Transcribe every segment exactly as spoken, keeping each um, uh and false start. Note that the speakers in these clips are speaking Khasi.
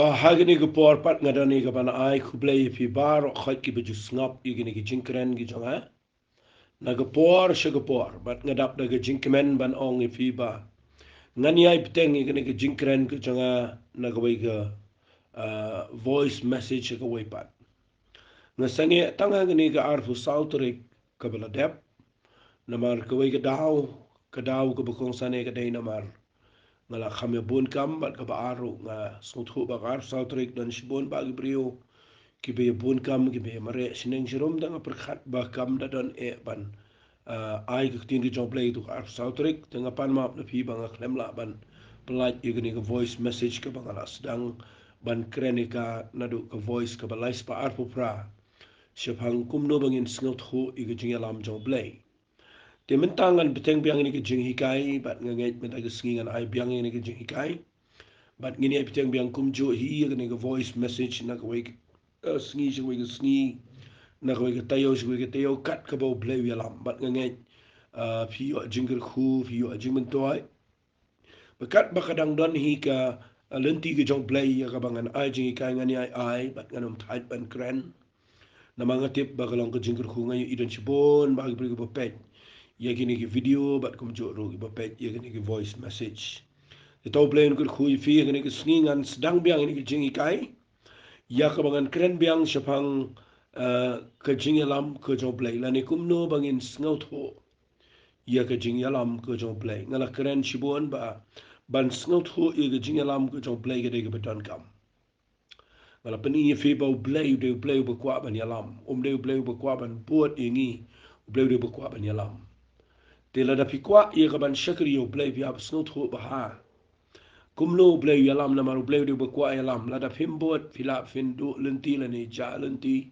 Ah, ha kane ka por pat nga don ïa kaban ai khublei ïa phi baroh khoit kiba ju sngap ïa kine ki jingkren ki jong nga. Na ka por sha ka por, bad nga dap da ka jingkmen ban ong ïa phi ba ngan ïai bteng ïa kane ka jingkren ka jong nga na kawei ka, ah, voice message sha kawei pat. Nga sangeh tang ha kane ka arphew saw tarik kaba la dep. Namar kawei ka daw, ka daw kaba kongsan eh ka dei namar nga la kham ïa bun kam, bad kaba ar ruh nga sngewthuh ba ka arphew saw tarik don shibun bah ki briew kiba ïa bun kam, kiba ïa mareh shneng sharum, te nga pyrkhat ba kam da don eh ban, ah, ai ka ktien ka jong U Blei ha ka arphew saw tarik, te nga pan map na phi ba nga khlem lah ban pyllait ïa kane ka voice message kaba nga la sdang ban kren ïa ka naduh ka voice kaba lai spah arphew phra shaphang kumno ba ngin sngewthuh ïa ka jingïalam jong U Blei. Te mynta ngan bteng biang ïa kane ka jinghikai, bad nga ngeit mynta ka sngi ngan ai biang ïa kane ka jinghikai. Bad ngin ïai bteng biang kumjuh hi ïa kane ka voice message na kawei ka, eh, sngi sha kawei ka sngi, na kawei ka taïew sha kawei ka taïew, kat kaba U Blei u ïalam. Bad nga ngeit, eh, phi ïoh jingkyrkhu, phi ïoh jingmyntoi. Ba kat ba ka dang don hi ka, eh, lynti ka jong U Blei ïa kaba ngan ai jinghikai, ngan ïai ai, bad ngan ym thait ban kren. Namar nga tip ba ka long ka jingkyrkhu, nga ïohi don shibun bah ki briew kiba peit ïa kine ki video, bad kumjuh ruh kiba peit ïa kine ki voice message. Te to U Blei un kyrkhu ïa phi, ïa kane ka sngi ngan sdang biang ïa kane ka jinghikai ïa kaba ngan kren biang shaphang, eh, ka jingïalam ka jong U Blei, lane kumno ba ngin sngewthuh ïa ka jingïalam ka jong U Blei. Nga la kren shibun ba ban sngewthuh ïa ka jingïalam ka jong U Blei ka dei kaba donkam. Nga la pyni ïa phi ba U Blei u dei U Blei uba kwah ban ïalam, um dei U Blei uba kwah ban bud ïa ngi, U Blei u dei uba kwah ban ïalam. Te lada phi kwah ïa kaban shakri ïa U Blei, phi hap sngewthuh bha kumno U Blei u ïalam, namar U Blei u dei uba kwah ïalam. Lada phim bud, phi lah phin duh lynti lane jah lynti.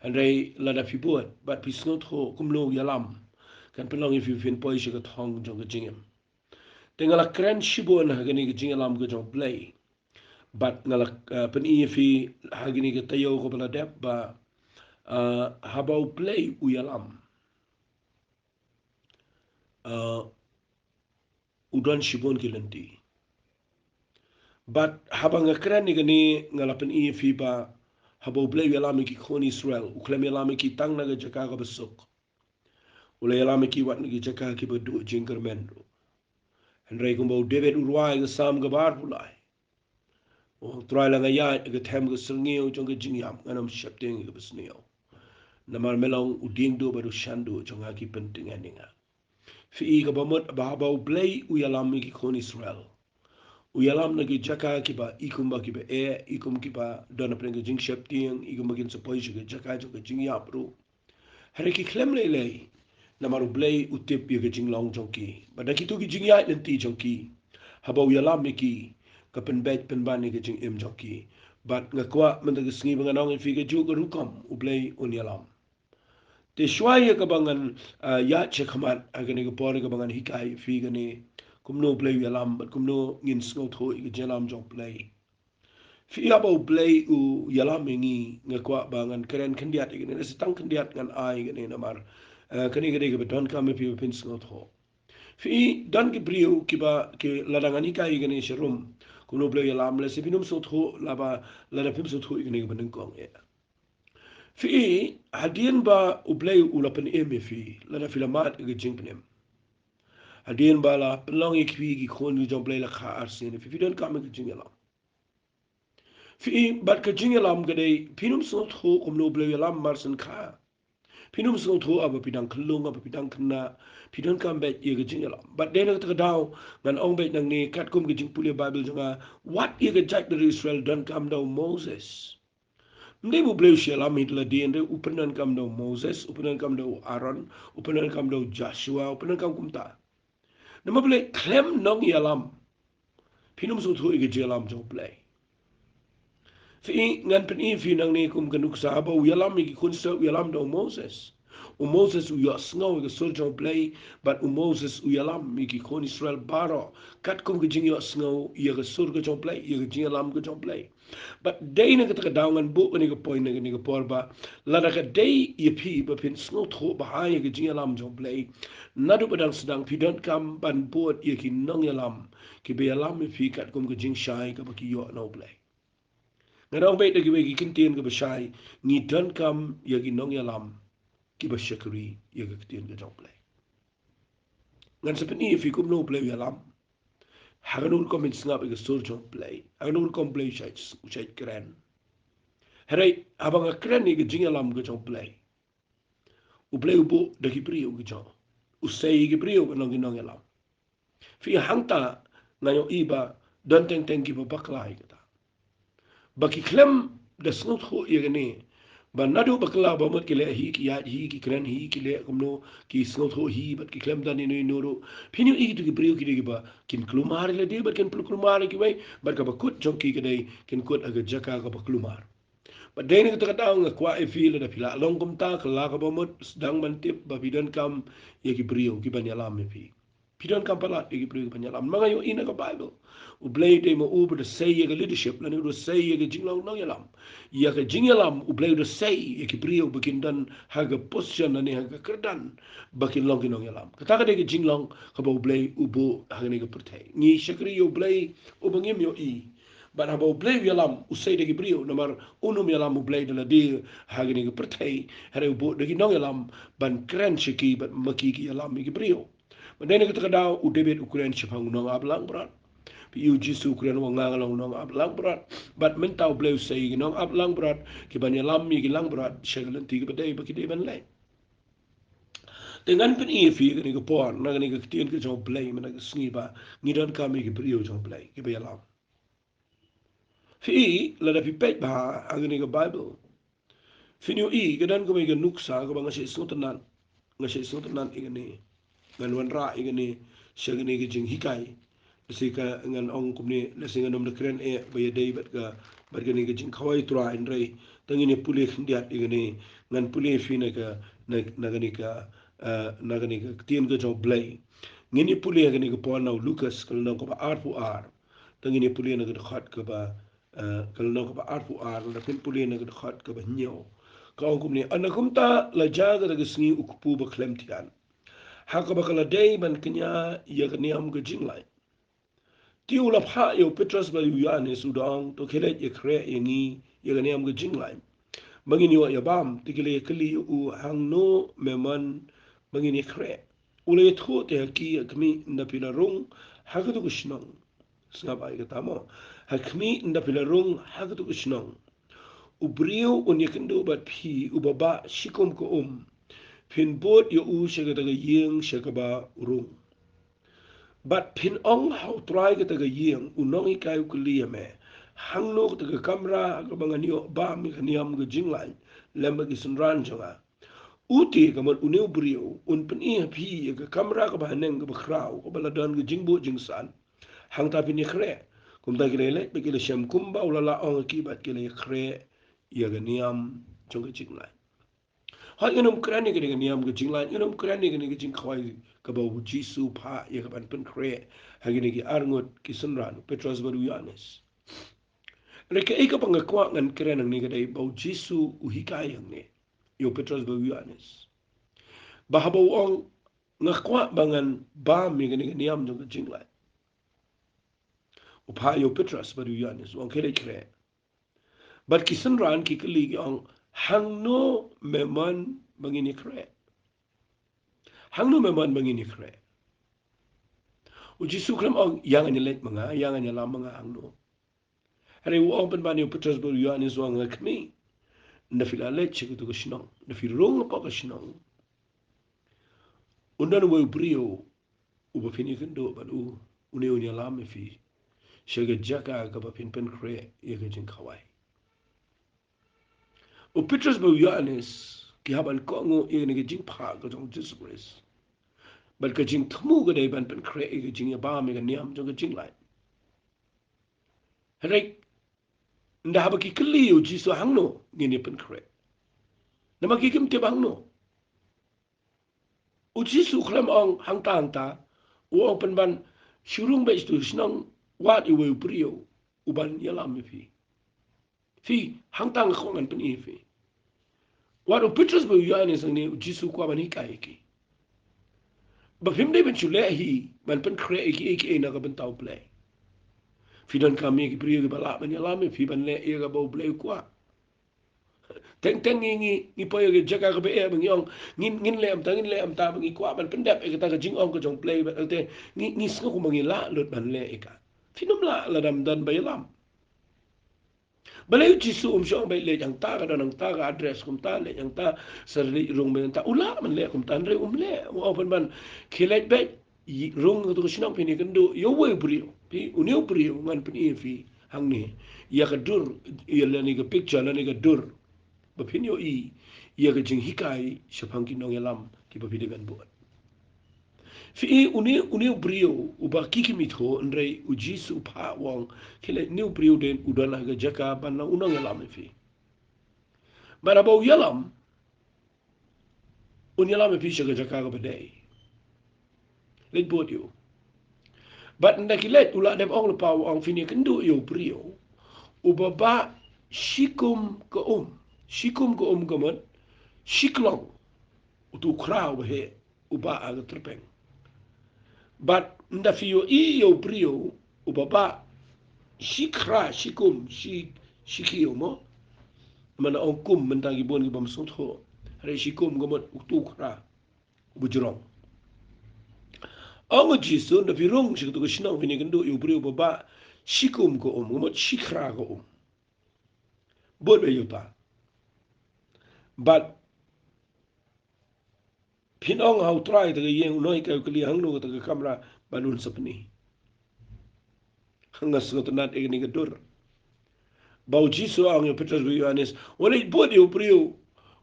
Hynrei lada phi bud bad phi sngewthuh kumno u ïalam, kan pynlong ïa phi phin poi sha ka thong jong ka jingim. Te nga la kren shibun ha kane ka jingïalam ka jong U Blei. Bad nga la, eh, pyni ïa phi ha kane ka taïew kaba la dep ba, eh, haba U Blei u ïalam, eh, u don shibun ki lynti. Bad haba nga kren ïa kane, nga la pyni ïa phi ba haba U Blei u ïalam ïa ki khun Israel, u khlem ïalam ïa ki tang na ka jaka kaba suk. U la ïalam ïa ki wat na ki jaka kiba duh jingkyrmen ruh. Hynrei kumba u David u rwai ha ka Salm kaba arphew lai, "O Trai, lada nga ïaid ha ka them ka syrngiew jong ka jingïap, ngan ym sheptieng ïa kaba sniew. Namar me long u diengduh bad u shanduh jong nga, ki pyntngen ïa nga." Phi i kaba mut ba haba U Blei u ïalam ïa ki khun Israel, u ïalam na ki jaka kiba i kumba kiba eh, i kum kiba don hapdeng ka jingsheptieng, i kumba kin sa poi sha ka jaka jong ka jingïap ruh. Hynrei ki khlem lei lei, namar U Blei u tip ïa ka jinglong jong ki. Bad da kito ki jingïaid lynti jong ki, haba u ïalam ïa ki, ka pynbeit pynban ïa ka jingim jong ki. Bad nga kwah mynta ka sngi ba ngan ong ïa phi, kajuh ka rukom U Blei un ïalam. Te shuwa ïa kaba ngan, ah, ïaid sha khmat ha kane ka por, ïa kaba ngan hikai ïa phi kane, kumno U Blei u ïalam bad kumno ngin sngewthuh ïa ka jingïalam jong U Blei. Phi i, haba U Blei u ïalam ïa ngi, nga kwah ba ngan kren khyndiat ïa kane, lehse tang khyndiat ngan ai ïa kane namar, eh, kane ka dei kaba donkam ïa phi ba phin sngewthuh. Phi i, don ki briew kiba, ki lada ngan hikai ïa kane sharum, kumno U Blei u ïalam, lehse phin ym sngewthuh, lada, lada phim sngewthuh ïa kane kaba nyngkong eh. Phi i, hadien ba U Blei u la pynim ïa phi, lada phi la mad ïa ka jingpynim, hadien ba la pynlong ïa phi ki khun ki jong U Blei la kha arsien, phi, phi donkam ïa ka jingïalam. Phi i, bad ka jingïalam ka dei, phin ym sngewthuh kumno U Blei u ïalam mar shen kha. Phin ym sngewthuh haba phi dang khyllung, haba phi dang khynnah, phi donkam beit ïa ka jingïalam. Bad dei na kata ka daw, ngan ong beit nangne katkum ka jingpule Baibl jong nga, wat ïa ka jaitbynriew Israel donkam da u Moses. Ym dei ba U Blei u shu ïalam hi da lade, hynrei u pyndonkam da u Moses, u pyndonkam da u Aaron, u pyndonkam da u Joshua, u pyndonkam kumta. Namar balei? Khlem nongïalam, phin ym sngewthuh ïa ka jingïalam jong U Blei. Phi i, ngan pyni ïa phi nangne kum ka nuksa, haba u ïalam ïa ki khun Israel u ïalam da u Moses. U Moses u ïohsngew ïa ka sur jong U Blei, bad u Moses u ïalam ïa ki khun Israel baroh katkum ka jingïohsngew ïa ka sur ka jong U Blei, ïa ka jingïalam ka jong U Blei. Bad dei na kata ka daw ngan buh kane ka point ha kane ka por ba lada ka dei ïa phi ba phin sngewthuh bha ïa ka jingïalam jong U Blei, naduh ba dang sdang phi donkam ban bud ïa ki nongïalam kiba ïalam ïa phi katkum ka jingshai kaba ki ïoh na U Blei. Nga dang beit da kiwei ki kyntien kiba shai, ngi donkam ïa ki nongïalam kiba shakri ïa ka ktien ka jong U Blei. Ngan sa pyni ïa phi kumno U Blei u ïalam. Ha kano ka rukom phin sngap ïa ka sur jong U Blei. Ha kano ka rukom U Blei u shait, u shait kren. Hynrei haba nga kren ïa ka jingïalam ka jong U Blei, U Blei u buh da ki briew ki jong u. U sei ïa ki briew ban long ki nongïalam. Phi, hangta nga ïohi ba don teng teng kiba bakla ïa kata. Ba ki khlem da sngewthuh ïa kane. Ba naduh bakla ba mut ki leh hi, ki ïaid hi, ki kren hi, ki leh kumno, ki sngewthuh hi, bad ki khlem don ïano ïano ruh. Phin ïohi kito ki briew ki dei kiba kin kulmar ïa lade, bad kin kulmar ïa kiwei, bad kaba kut jong ki ka dei kin kut ha ka jaka kaba kulmar. Bad dei na kata ka daw nga kwah ïa phi, lada phi lah long kumta, kylla kaba mut, sdang ban tip ba phi donkam ïa ki briew kiban ïalam ïa phi. Phi donkam palat ïa ki briew kiban ïalam. Ma nga ïohi na ka Baibl, U Blei dei ma u ba da sei ïa ka leadership, lane u da sei ïa ka jinglong nongïalam. Ïa ka jingïalam, U Blei u da sei ïa ki briew ba kin don ha ka position lane ha ka kyrdan ba kin long ki nongïalam. Kata ka dei ka jinglong kaba U Blei u buh ha kane ka pyrthei. Ngi shakri ïa U Blei uba ngim ïohi. Bad haba U Blei u ïalam, u sei da ki briew, namar un ym ïalam U Blei da lade ha kane ka pyrthei, hynrei u buh da ki nongïalam ban kren sha ki, bad ma ki ki ïalam ïa ki briew. Bad dei na kata ka daw u David u kren shaphang u nongap langbrot. Phi, u Jisu u kren u ong nga nga long u nongap langbrot. Bad mynta U Blei u sei ïa ki nongap langbrot kiban ïalam ïa ki langbrot sha ka lynti kaba dei ba ki dei ban leit. Te ngan pyni ïa phi kane ka por, na kane ka ktien ka jong U Blei mynta ka sngi ba ngi donkam ïa ki briew jong U Blei kiba ïalam. Phi, lada phi peit bha ha kane ka Baibl, phin ïohi ka don kumne ka nuksa kaba nga shait sngewtynnat, nga shait sngewtynnat ïa kane. Ngan wanrah ïa kane sha kane ka jinghikai. Lehse ka ngan ong kumne, lehse ngan ym da kren eh ba ïadei bad ka, bad kane ka jingkhawai Trai, hynrei tang ngin ïa pule khyndiat ïa kane. Ngan pule ïa phi na ka, na, na kane ka, eh, na kane ka ktien ka jong U Blei. Ngin ïa pule ïa kane ka por na u Lukas ka lynnong kaba arphew ar. Tang ngin ïa pule na ka dkhot kaba, eh, ka lynnong kaba arphew ar, lada phin pule na ka dkhot kaba hynñiew. Ka ong kumne, ynda kumta la jia kata ka sngi u kpu ba khlem thiah, ha kaba ka la dei ban kñia ïa ka niam ka jinglait. Te u la phah ïa u Petros bad u Ïoannis u da ong, to khie leit ïakhreh ïa ngi ïa ka niam ka jinglait, ba ngin ïoh ïa bam. Te ki la ïakylli ïa u, hangno me mon ba ngin ïakhreh? U la ïathuh te ha ki, ha khmih ynda phi la rung ha kato ka shnong. Sngap ïa kata mo. Ha khmih ynda phi la rung ha kato ka shnong, u briew un ïakynduh bad phi uba bah shikum ka um. Phin bud ïa u sha kata ka ïing sha kaba u rung. Bad phin ong ha u trai kata ka ïing, u nonghikai u kylli ïa me, hangno kata ka kamra ha kaba ngan ïoh bam ïa ka niam ka jinglait lem bad ki synran jong nga? U te, ka mut une u briew, un pyni ha phi ïa ka kamra kaba haneng kaba khraw, kaba la don ka jingbuh jingsan. Hangta phin ïakhreh. Kumta ki la leit bad ki la shem kumba u la lah ong ha ki bad ki la ïakhreh ïa ka niam jong ka jinglait. Hooid, ngan ym kren ïa kane ka niam ka jinglait, ngan ym kren ïa kane ka jingkhawai kaba u Jisu u phah ïa ka ban pynkhreh ha kine ki arngut ki synran, u Petros bad u Ïoannis. Hynrei kaei kaba nga kwah ngan kren hangne ka dei ba u Jisu u hikai hangne ïa u Petros bad u Ïoannis, ba haba u ong, nga kwah ba ngan bam ïa kane ka niam jong ka jinglait, u phah ïa u Petros bad u Ïoannis, u ong, khie leit khreh. Bad ki synran ki kylli, ki ong, hangno me mon ba ngin ïakhreh? Hangno me mon ba ngin ïakhreh? U Jisu u khlem ong, ïa ngan ïaleit ma nga, ïa ngan ïalam ma nga hangno. Hynrei u ong pynban ïa u Petros bad u Ïoannis, u ong, ha khmih ynda phi la leit sha kato ka shnong, ynda phi rung hapoh ka shnong, un don uwei u briew uba phin ïakynduh bad u, une un ïalam ïa phi sha ka jaka kaba phin pynkhreh ïa ka jingkhawai. U Petros bad u Ïoannis ki hap ban kohnguh ïa kane ka jingphah ka jong u Jisu Khrist. Bad ka jingthmu ka dei ban pynkhreh ïa ka jingïabam ïa ka niam jong ka jinglait. Hynrei ynda haba ki kylli ïa u Jisu, hangno ngin ïa pynkhreh? Namar ki kim tip hangno. U Jisu u khlem ong hangta hangta, u ong pynban, shu rung beit sha kato ka shnong, wad ïa uwei u briew uban ïalam ïa phi. Phi, hangta nga kwah ngan pyni ïa phi. Wat u Petros bad u Ïoannis hangne, u Jisu u kwah ban hikai ïa ki ba phim dei ban shu leh hi ban pynkhreh ïa kiei kiei na ka bynta U Blei. Phi donkam ïa ki briew kiba lah ban ïalam ïa phi ban leh ïa kaba U Blei u kwah. Teng teng ngi, ngi, ngi poi ïa ka jaka kaba eh ba ngi ong, ngin, ngin leh kumta, ngin leh kumta, ba ngi kwah ban pyndep ïa kata ka jingong ka jong U Blei, bad te ngi, ngi sngew kumba ngi lah lut ban leh ïa ka. Phin ym lah lada ym don ba ïalam. Balei U Jisu um shong ba leh hangta, ka don hangta ka address kumta, leh hangta, sa leit rung ba hangta. U lah ban leh kumta, hynrei um leh. U ong ban ban, khie leit beit, rung kato ka shnong, phin ïakynduh ïa uwei u briew. Phi, une u briew ngan pyni ïa phi hangne ïa ka dur, ïa lane ka picture, lane ka dur, ba phin ïohi ïa ka jinghikai shaphang ki nongïalam kiba phi dei ban bud. Phi i une, une u briew uba ki kim ithuh, hynrei U Jisu u phah u ong, khie leit, une u briew dei u don ha ka jaka ban long u nongïalam ïa phi. Bad haba u ïalam, un ïalam ïa phi sha ka jaka kaba dei. Leit bud ïa u. Bad ynda ki leit, u la dep ong lypa, u ong, phin ïakynduh ïa u briew uba bah shi kum ka um. Shi kum ka um ka mut shi klong. Utu u khra uba heh, u bah ha ka tyrpeng. Bad ynda phi ïohi ïa u briew uba bah shi khra, shi kum, shi, shi khiew mo. Mano ong kum mynta ki bun ki bym sngewthuh. Hynrei shi kum ka mut utu u khra uba jrong. Ong U Jisu, ynda phi rung sha kato ka shnong, phin ïakynduh ïa u briew uba bah shi kum ka um, ka mut shi khra ka um. Bud beit ïa uta. Bad phin ong ha u trai kata ka ïing, u nonghikai u kylli, hangno kata ka kamra ban un sa pyni? Nga sngewtynnat ïa kane ka dur. Ba U Jisu u ong ïa u Petros bad u Ïoannis, wat leit bud ïa u briew,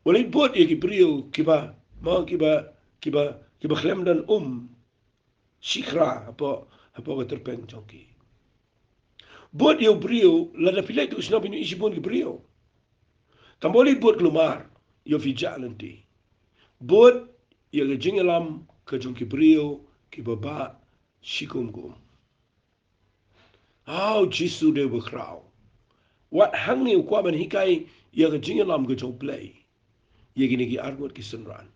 wat leit bud ïa ki briew kiba, mo, kiba, kiba, kiba khlem don um shi khra hapoh, hapoh ka tyrpeng jong ki. Bud ïa u briew, lada phi leit tu shnong phin ïohi shibun ki briew. Tang ba leit bud kulmar, ïoh phi jah lynti. Bud ïa ka jingïalam ka jong ki briew kiba bah shi kum ka um. Aw, Jisu dei uba khraw. Wat hangne u kwah ban hikai ïa ka jingïalam ka jong U Blei ïa kine ki arngut ki synran,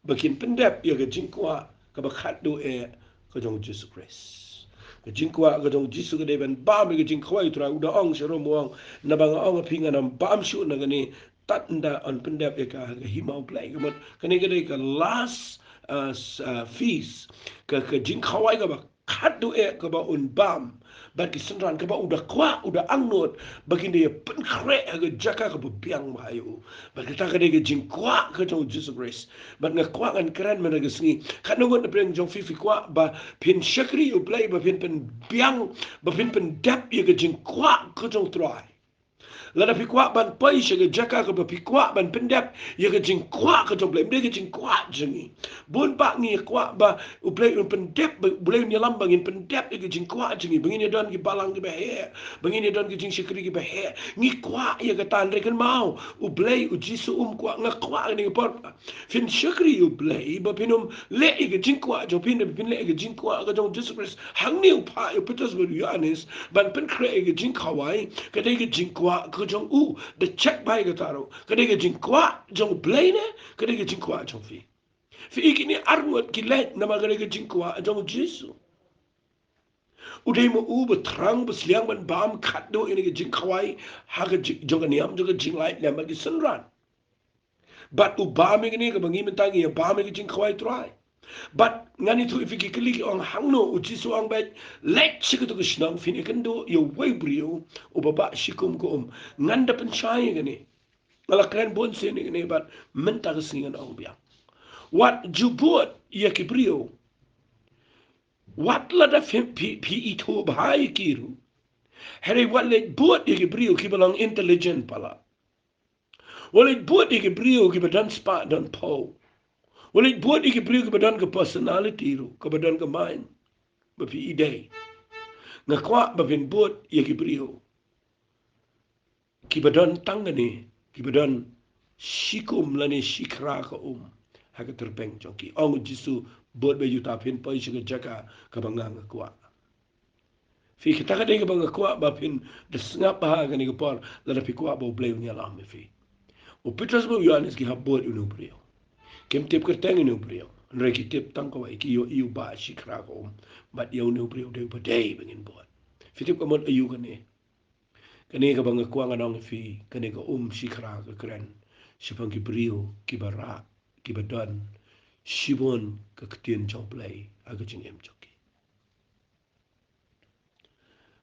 ba kin pyndep ïa ka jingkwah kaba khatduh eh ka jong U Jisu Khrist. Ka jingkwah ka jong U Jisu ka dei ban bam ïa ka jingkhawai u Trai. U da ong sharum, u ong, naba nga ong ha phi, ngan ym bam shuh na kane tad ynda yn pyndep ïa ka ha ka hima U Blei. Ka mut kane ka dei ka last, uh, s-, uh, feast, ka, ka jingkhawai kaba khatduh eh kaba un bam bad ki synran, kaba u da kwah, u da angnud ba kin da ïa pynkhreh ha ka jaka kaba biang bha ïa u. Bad kata ka dei ka jingkwah ka jong U Jisu Khrist. Bad nga kwah ngan kren mynta ka sngi, katno ngut na pdeng jong phi phi kwah ba phin shakri ïa U Blei, ba phin pynbiang, ba phin pyndep ïa ka jingkwah ka jong U Trai? Lada phi kwah ban poi sha ka jaka kaba phi kwah ban pyndep ïa ka jingkwah ka jong U Blei, ym dei ka jingkwah jong ngi. Bun bah ngi kwah ba U Blei un pyndep, ba U Blei un ïalam ba ngin pyndep ïa ka jingkwah jong ngi, ba ngin ïa don ki balang kiba heh, ba ngin ïa don ki jingshakri kiba heh. Ngi kwah ïa kata, hynrei kynmaw, U Blei, U Jisu um kwah, nga kwah kane ka por phin shakri ïa U Blei ba phin ym leh ïa ka jingkwah jong phi, hynrei phin leh ïa ka jingkwah ka jong U Jisu Khrist. Hangne u phah ïa u Petros bad u Ïoannis ban pynkhreh ïa ka jingkhawai, ka dei ka jingkwah ka jong u. Da check bha ïa kata ruh, ka dei ka jingkwah jong U Blei ne ka dei ka jingkwah jong phi? Phi i kine arngut ki leit namar ka dei ka jingkwah jong U Jisu. U dei ma u ba thrang ba sliang ban bam khatduh ïa kane ka jingkhawai ha ka jing, jong ka niam jong ka jinglait lem bad ki synran. Bad u bam ïa kane kaba ngi mynta ngi ïa bam ïa ka jingkhawai Trai. Bad ngan ïathuh ïa phi, ki kylli ki ong, hangno? U Jisu u ong beit, leit sha kato ka shnong, phin ïakynduh ïa uwei u briew uba bah shi kum ka um. Ngan da pynshai ïa kane. Nga la kren bun sien ïa kane bad mynta ka sngi ngan ong biang. Wat ju bud ïa ki briew wat lada phi, phi, phi ithuh bha ïa ki ruh. Hynrei wat leit bud ïa ki briew kiba long intelligent palat. Wat leit bud ïa ki briew kiba don spah don phew. Wat leit bud ïa ki briew kiba don ka personality ruh, kaba don ka mind ba phi i dei. Nga kwah ba phin bud ïa ki briew kiba don tang kane, kiba don shi kum lane shi khra ka um ha ka tyrpeng jong ki. Ong U Jisu, bud beit ïa uta, phin poi sha ka jaka kaba nga nga kwah. Phi, kata ka dei kaba nga kwah ba phin da sngap bha ha kane ka por, lada phi kwah ba U Blei un ïalam ïa phi. U Petros bad u Ïoannis ki hap bud ïa une u briew. Kim tip kyrteng ïa une u briew, hynrei ki tip tang kawei, ki ïohi u bah shi khra ka um. Bad ïa une u briew dei uba dei ba ngin bud. Phi tip ka mut aïu kane? Kane kaba nga kwah ngan ong ïa phi, kane ka um shikha ka kren shaphang ki briew kiba rah, kiba don shibun ka ktien jong U Blei ha ka jingim jong ki.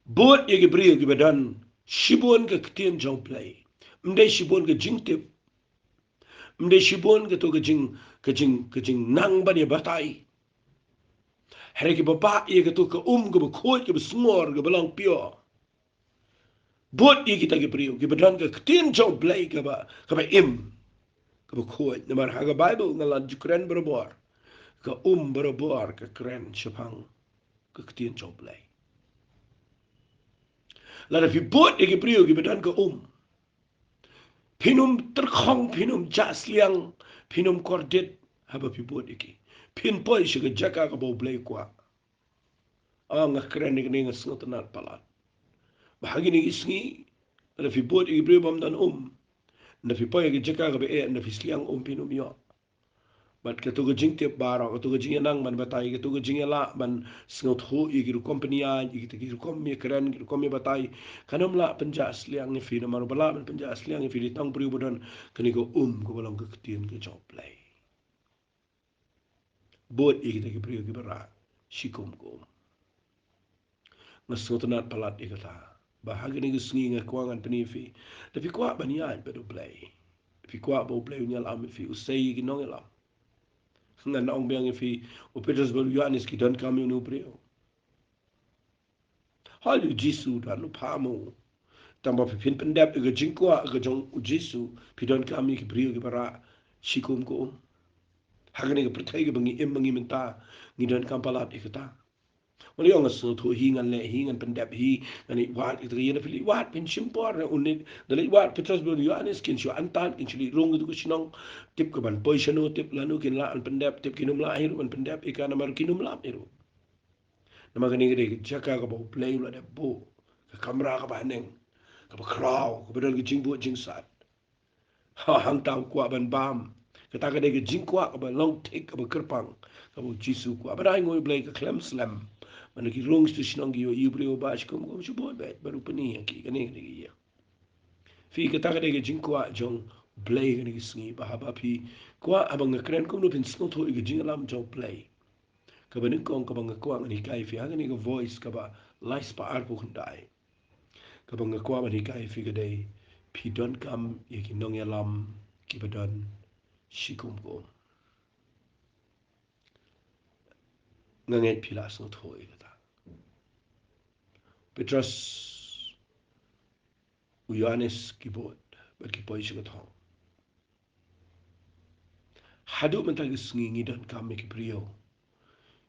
Bud ïa ki briew kiba don shibun ka ktien jong U Blei. Ym dei shibun ka jingtip. Ym dei shibun kato ka jing, ka jing, ka jingnang ban ïa batai. Hynrei kiba bah ïa kato ka um kaba khuid, kaba sngor, kaba long pure. Bud ïa kita ki briew kiba don ka ktien jong U Blei kaba, kaba im, kaba khuid. Namar ha ka Baibl nga la ju kren barabor, ka um barabor ka kren shaphang ka ktien jong U Blei. Lada phi bud ïa ki briew kiba don ka um, phin ym tyrkhong, phin ym jah sliang, phin ym kordit haba phi bud ïa ki. Phin poi sha ka jaka kaba U Blei u kwah. Ah, nga kren ïa kane, nga sngewtynnat palat ba ha kine ki sngi, lada phi bud ïa ki briew bym don um, lada phi poi ha ka jaka kaba eh, lada phi sliang um, phin ym ïoh. Bad kato ka jingtip baroh, kato ka jingïanang ban batai, kato ka jingïalah ban sngewthuh ïa ki rukom pynïaid, ïa kita ki rukom ïakren, ki rukom ïabatai, kan ym lah pynjah sliang ïa phi. Namar uba lah ban pynjah sliang ïa phi dei tang u briew uba don kane ka um kaba long ka ktien ka jong U Blei. Bud ïa kita ki briew kiba rah shi kum ka um. Nga sngewtynnat palat ïa kata ba ha kine ki sngi nga kwah ngan pyni ïa phi, lada phi kwah ban ïaid bad U Blei, lada phi kwah ba U Blei un ïalam ïa phi, u sei ïa ki nongïalam. Ngan ong biang ïa phi, u Petros bad u Ïoannis ki donkam ïa une u briew. Hooid, u Jisu u don, u phah mo. Tang ba phin pyndep ïa ka jingkwah ka jong u Jisu, phi donkam ïa ki briew kiba rah shi kum ka um. Ha kane ka pyrthei kaba ngi im ma ngi mynta, ngi donkam palat ïa kata. Wat la ïoh ngan sngewthuh hi, ngan leh hi, ngan pyndep hi, ngan leit wad ïa kata ka ïing, phi leit wad, phin shim por. Une da leit wad, Petros bad u Ïoannis kin shu antad, kin shu leit rung ïa kata ka shnong. Tip ka ban poi shano, tip lano kin lah ban pyndep, tip kin ym lah hi ruh ban pyndep ïa ka, namar kin ym lap hi ruh. Namar kane ka dei ka jaka kaba U Blei u la dep buh, ka kamra kaba haneng, kaba khraw, kaba don ka jingbud jingsat. Ha, hangta u kwah ban bam. Kata ka dei ka jingkwah kaba long thik, kaba kyrpang, kaba u Jisu u kwah. Bad ainguh ïa U Blei ka khlem slem. Ban da ki rung sha shnong ki ïohi u briew uba shi kum ka um, shu bud beit bad u pyni ïa ki. Kane ka dei ka ïa phi, kata ka dei ka jingkwah jong U Blei kane ka sngi, ba haba phi kwah, haba nga kren kumno phin sngewthuh ïa ka jingïalam jong U Blei. Kaba nyngkong kaba nga kwah ngan hikai ïa phi ha kane ka Voice kaba lai spah arphew khyndai, kaba nga kwah ban hikai ïa phi ka dei, phi donkam ïa ki nongïalam kiba don shi kum ka um. Nga ngeit phi la sngewthuh ïa kata. Petros, u Ïoannis ki bud bad ki poi sha ka thong. Haduh mynta ka sngi ngi donkam ïa ki briew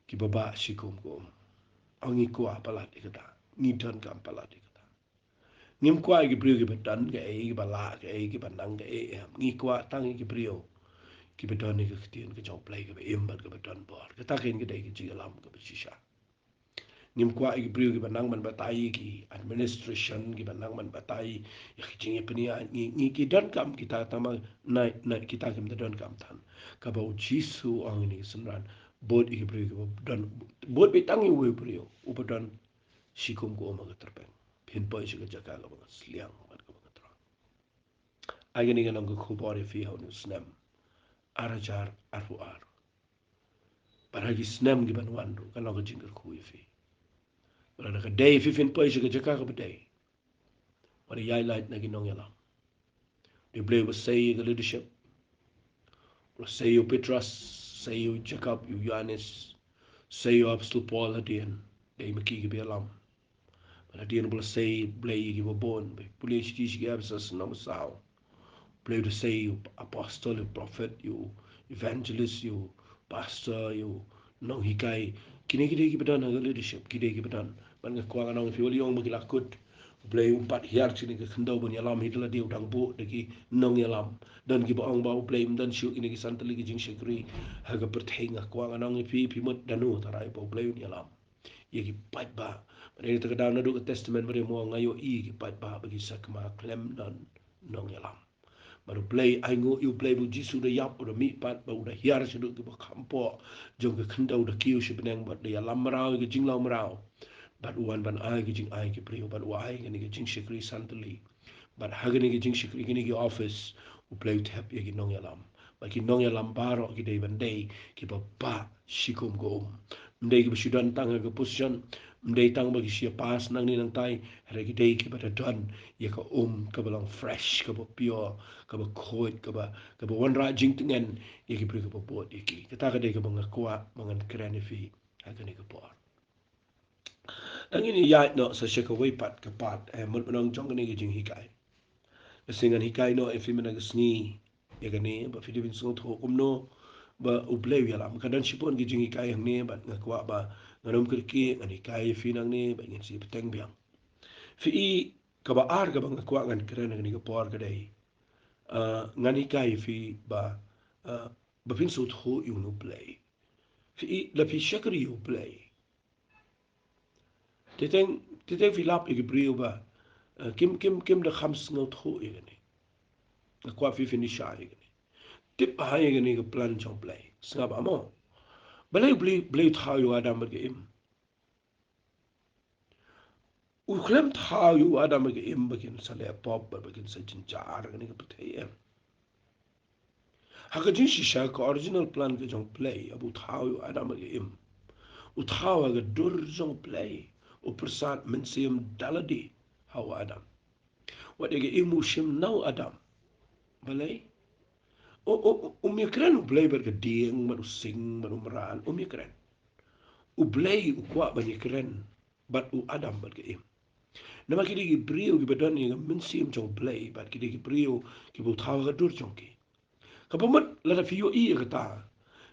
kiba bah shi kum ka um. Ong ngi kwah palat ïa kata. Ngi donkam palat ïa kata. Ngim kwah ïa ki briew kiba don kaei, kiba lah kaei, kiba nang kaei, em. Ngi kwah tang ïa ki briew kiba don ïa ka ktien ka jong U Blei kaba im bad kaba don bor. Kata ka dei ka jingïalam kaba shisha. Ngim kwah ïa ki briew kiba nang ban batai ïa ki administration, kiba nang ban batai ïa ki jingïapyni. Ngi, ngi ki donkam kita, tang ba na, na kita kim da donkam than. Kaba u Jisu u ong ïa kine ki synran, bud ïa ki briew kiba don, bud beit tang ïa uwei u briew uba don shi kum ka um ha ka tyrpeng, phin poi sha ka jaka kaba nga sliang bad kaba nga thrang. Ai kane ka long ka khubor ïa phi ha une u snem ar hajar arphew ar. Bad ha ki snem kiban wan ruh kan long ka jingkyrkhu ïa phi. Bad lada ka dei ïa phi phin poi sha ka jaka kaba dei, wat ïaid lait na ki nongïalam. Dei U Blei uba sei ïa ka leadership. U la sei ïa u Petros, sei ïa u Jakob, ïa u Ïoannis, sei ïa u Apostol Paul hadien, dei ma ki kiba ïalam. Bad hadien ba la sei Blei ïa kiba bun, ba pule sha ki, sha ki Ephesus, nongsaw. Blei u da sei ïa u apostol, ïa u prophet, ïa u evangelist, ïa u pastor, ïa u nonghikai. Kine ki dei kiba don ha ka leadership, ki dei kiba don. Bad nga kwah ngan ong ïa phi, wat la ïoh ba ki la kut, U Blei um pat hiar shuh ïa kane ka khyndew ban ïalam, hi da lade u dang buh da ki nongïalam. Don kiba ong ba U Blei um don shuh ïa kine ki san tylli ki jingshakri ha ka pyrthei. Nga kwah ngan ong ïa phi, phi mut da no tharai ba U Blei un ïalam ïa ki paidbah. Bad ïa kata ka daw naduh ka Testament Barim nga ïohi ïa ki paidbah ba ki sakma khlem don nongïalam. Bad U Blei, ainguh ïa U Blei ba u Jisu u da ïap, u da mihpat, bad u da hiar shaduh kiba kham poh jong ka khyndew, u da kiew sha bneng bad u da ïalam mraw ïa ka jinglong mraw. bad u wan ban ai ki jingai ki briew, bad u ai kane ka jingshakri san tylli. Bad ha kane ka jingshakri, kane ka office, U Blei u thep ïa ki nongïalam. Bad ki nongïalam baroh ki dei ban dei kiba bah shi kum ka um. Ym dei kiba shu don tang ha ka position, ym dei tang ba ki shu pass nangne nangtai, hynrei ki dei kiba da don ïa ka um kaba long fresh, kaba pure, kaba khuid, kaba, kaba wanrah jingtngen ïa ki briew kiba bud ïa ki. Kata ka dei kaba nga kwah ba ngan kren ïa phi ha kane ka por. Tang ngin ïaid noh sa sha kawei pat ka part, eh, mut ban ong jong kane ka jinghikai. Ka sngi ngan hikai noh ïa phi mynta ka sngi ïa kane, ba phi dei ban sngewthuh kumno ba U Blei u ïalam. Ka don shibun ki jinghikai hangne, bad nga kwah ba ngan ym kyrkieh, ngan hikai ïa phi nangne, bad ngin sa ïa bteng biang. Phi i, kaba ar kaba nga kwah ngan kren ha kane ka por ka dei, ah, ngan hikai ïa phi ba, ah, ba phin sngewthuh ïa U Blei. Phi i, la phi shakri ïa U Blei, te teng, te teng phi lap ïa ki briew ba, eh, kim, kim, kim da kham sngewthuh ïa kane. Nga kwah phi phin ïa shai ïa kane. Tip bha ïa kane ka plan jong U Blei. Sngap bha mo. Balei U Blei, Blei u thaw ïa u Adam bad ka Im? U khlem thaw ïa u Adam bad ka Im ba kin sa leh pop, ba, ba kin sa jynjar ha kane ka pyrthei, em. Ha ka jingshisha, ka original plan ka jong U Blei, haba u thaw ïa u Adam bad ka Im, u thaw ha ka dur jong U Blei, u pyrsad mynsiem da lade ha u Adam. Wat ïa ka Im u shim na u Adam. Balei? U, u, u, um ïakren U Blei bad ka dieng, bad u sing, bad u mrad, um ïakren. U Blei u kwah ban ïakren bad u Adam bad ka Im. Namar ki dei ki briew kiba don ïa ka mynsiem jong U Blei, bad ki dei ki briew kiba u thaw ha ka dur jong ki. Kaba mut lada phi ïohi ïa kata,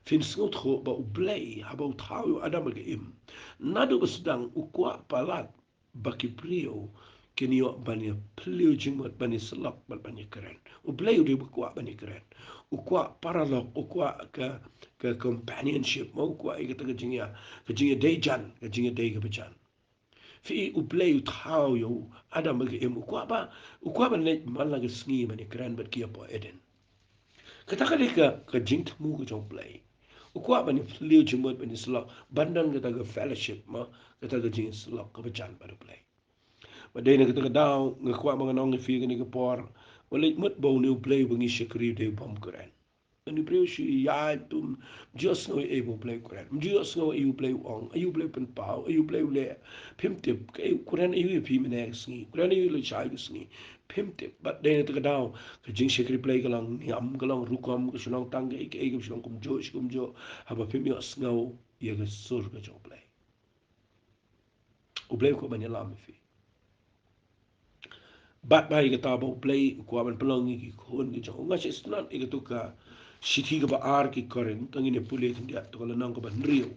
phin sngewthuh ba U Blei haba u thaw ïa u Adam bad ka Im, naduh ba sdang u kwah palat ba ki briew kin ïoh ban ïa phylliew jingmut, ban ïa syllok, ban, ban ïa kren. U Blei u dei ba kwah ban ïa kren. U kwah paralok, u kwah ka, ka companionship, mo, u kwah ïa kata ka jingïa, ka jingïadei jan, ka jingïadei kaba jan. Phi i, U Blei u thaw ïa u Adam bad ka Im, u kwah ba, u kwah ban leit man la ka sngi ban ïa kren bad ki hapoh Eden. Kata ka dei ka, ka jingthmu ka jong U Blei. U kwah ban ïa phylliew jingmut, ban ïa syllok, ban don kata ka fellowship, mo, kata ka jingïasyllok kaba jan bad U Blei. Bad dei na kata ka daw nga kwah ba ngan ong ïa phi kane ka por, wat leit mut ba une U Blei uba ngi shakri u dei u bym kren. Une u briew shu ïaid tum, ym ju ïohsngew ei ei ba U Blei u kren. Ym ju ïohsngew ei ei U Blei u ong, ei ei U Blei u pynpaw, ei ei U Blei u leh. Phim tip, ka ei u kren ei ei ïa phi mynne ka sngi, u kren ei ei lashai ka sngi. Phim tip, bad dei na kata ka daw ka jingshakri Blei ka long niam, ka long rukom, ka shu long tang kaei kaei, ka shu long kumjuh shi kumjuh, haba phim ïohsngew ïa ka sur ka jong U Blei. U Blei u kwah ban ïalam ïa phi. Bad bha ïa kata ba U Blei u kwah ban pynlong ïa ki khun ki jong u. Nga sngewtynnat ïa kato ka shithi kaba ar ki Korinth, tang ngin ïa pule khyndiat, to ka lynnong kaba hynriew.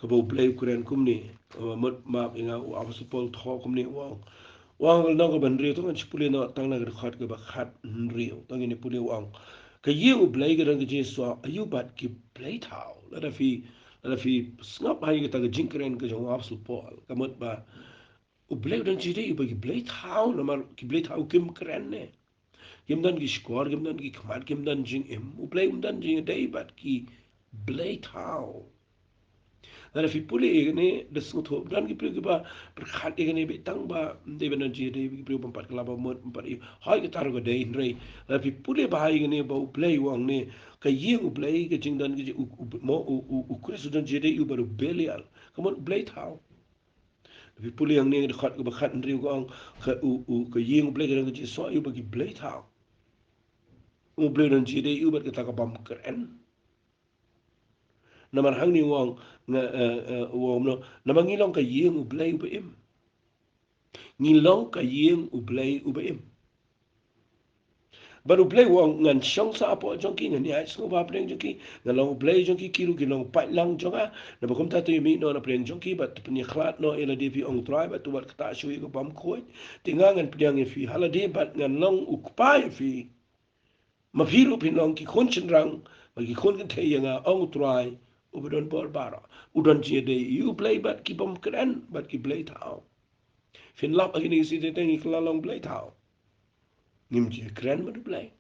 Kaba U Blei u kren kumne, kaba mut map ïa nga, u Apostol Paul u thoh kumne, u ong. U ong ka lynnong kaba hynriew, to ngan shu pule noh tang na ka dkhot kaba khathynriew, to ngin ïa pule, u ong. Ka ïing U Blei ka don ka jingïasoh aïu bad ki blei thaw. Lada phi, lada phi sngap ha ïa kata ka jingkren ka jong u Apostol Paul, ka mut ba U Blei u don jingïadei bad ki blei thaw, namar ki blei thaw kim kren ne. Kim don ki shkor, kim don ki khmat, kim don jingim. U Blei um don jingïadei bad ki blei thaw. Lada phi pule ïa kane, da sngewthuh, don ki briew kiba pyrkhat ïa kane, beit tang ba ym dei ban don jingïadei, ki briew bym pat kylla, bym pat ïoh. Hooid, kata ruh ka dei, hynrei lada phi pule bha ïa kane ba U Blei u ong ne, ka ïing U Blei, ka jingdon, ka jing, u, u, mo, u, u, u Khrist u don jingïadei bad u Belial. Ka mut u blei thaw. Phi pule hangne, dkhot kaba khathynriew ka ong, ka, u, u, ka ïing U Blei ka don ka jingïasoh aïu bad ki blei thaw. U Blei u don jingïadei aïu bad kata ka bym kren. Namar hangne u ong, nga, eh, eh, u ong, no, namar ngi long ka ïing U Blei uba im. Ngi long ka ïing U Blei uba im. Bad U Blei u ong, ngan shong sah hapoh jong ki, ngan ïaid sngewbha hapdeng jong ki, ngan long U Blei jong ki, ki ruh kin long u paidlang jong nga. Naba kumta to ïamih noh na pdeng jong ki, bad to pynïakhlad noh ïa lade, phi ong U Trai, bad to wad ktah shuh ïa ka bymkhuid. Te nga ngan pdiang ïa phi ha lade, bad ngan long U Kpa ïa phi. Ma phi ruh phin long ki khun shynrang, bad ki khun kynthei ïa nga, ong U Trai uba don bor baroh. U don jingïadei ïa U Blei bad ki bym kren, bad ki blei thaw. Phin lap ha kine ki sngi te ngi kylla long blei thaw. Ngim ju kren bad U Blei.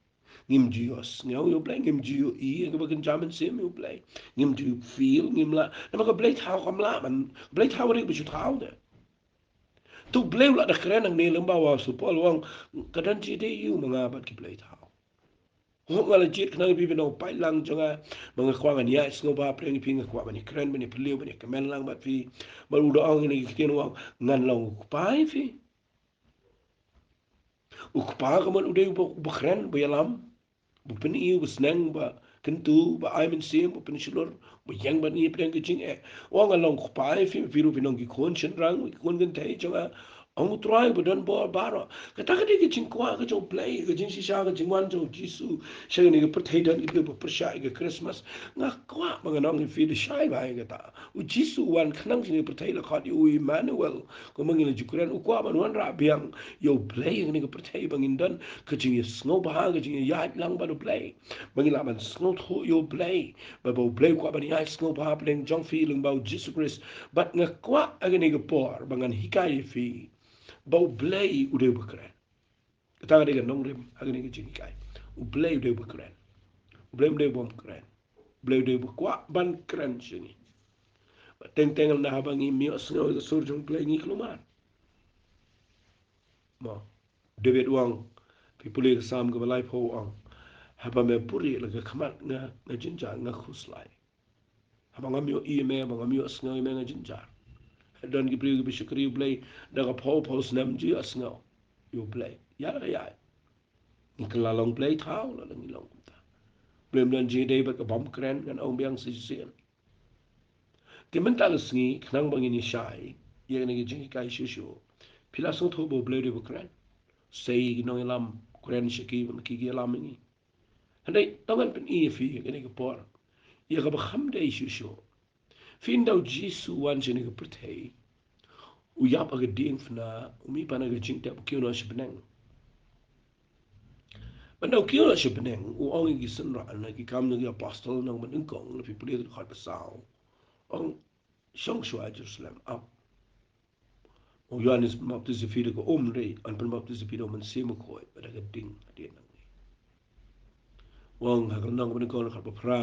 Ngim ju ïohsngew ïa U Blei, ngim ju ïohi ïa kaba kynja mynsiem ïa U Blei. Ngim ju feel, ngim lah. Namar ka blei thaw kam lah ban, blei thaw ruh ba shu thaw te. Te U Blei u la da kren hangne lem ba u Apostol Paul u ong, ka don jingïadei ïa u ma nga bad ki blei thaw. Hok nga la jied khnang ïa phi phin nang pait lang jong nga, ba nga kwah ngan ïaid sngewbha pdeng ïa phi, nga kwah ban ïakren, ban ïaphylliew, ban ïakmen lang bad phi. Bad u da ong ïa kine ki ktien u ong, ngan long u kpa ïa phi. U kpa ka mut u dei uba, uba kren, uba ïalam, uba pyni, uba sneng, uba kyntu, uba ai mynsiem, uba pynshlur, uba ïeng bad ngi pdeng ka jingeh. U ong ngan long u kpa ïa phi, phi ruh phin long ki khun shynrang, ki khun kynthei jong nga. Ong U Trai uba don bor baroh. Kata ka dei ka jingkwah ka jong U Blei, ka jingshisha ka jingwan jong U Jisu sha kane ka pyrthei, don kito kiba pyrshah ïa ka Christmas. Nga kwah ba ngan ong ïa phi, da shai bha ïa kata. U Jisu u wan khnang sha kane ka pyrthei, la khot ïa u Immanuel. Kumba ngi la ju kren, u kwah ban wanrah biang ïa U Blei ha kane ka pyrthei ba ngin don ka jingïasngewbha, ka jingïaid lang bad U Blei. Ba ngin lah ban sngewthuh ïa U Blei. Ba, ba U Blei u kwah ban ïaid sngewbha pdeng jong phi lyngba U Jisu Khrist. Bad nga kwah ha kane ka por ba ngan hikai ïa phi ba U Blei u dei uba kren. Kata ka dei ka nongrim ha kane ka jinghikai. U Blei u dei uba kren. U Blei um dei uba ym kren. U Blei u dei uba kwah ban kren sha ngi. Bad teng teng na haba ngim ïohsngew ïa ka sur jong U Blei ngi kulmar. Mo. David u ong, phi pule ka Salm kaba laiphew u ong, haba me buhrieh la ka khmat nga, nga jynjar, nga khuslai. Haba ngam ïohi ïa me, haba ngam ïohsngew ïa me nga jynjar. Don ki briew kiba shakri U Blei da ka phew phew snem ju ïohsngew ïa U Blei. Ïa la ka ïa. Ngi kylla long blei thaw lada ngi long kumta. Blei ym don jingïadei bad ka bym kren, ngan ong biang sa shisien. Te mynta ka sngi khnang ba ngin ïashai ïa kane ka jinghikai shuh shuh, phi la sngewthuh ba U Blei u dei uba kren? Sei ki nongïalam kren sha ki, ba ki ïalam ïa ngi. Hynrei to ngan pyni ïa phi ïa kane ka por ïa kaba kham dei shuh shuh. Phi, ynda U Jisu u wan sha kane ka pyrthei, u ïap ha ka diengphna, u mih pat na ka jingtep, u kiew noh sha bneng. Bad ynda u kiew noh sha bneng, u ong ïa ki synran, ha Ki Kam jong ki Apostol lynnong ba nyngkong, lada phi pule ka dkhot ba saw, u ong, shong shuwa Jerusalem, ap. U Ïoannis u pynbaptis ïa phi da ka um, hynrei ngan pynbaptis ïa phi da U Mynsiem Bakhuid bad da ka ding hadien nangne. U ong ha ka lynnong ba nyngkong dkhot ba phra,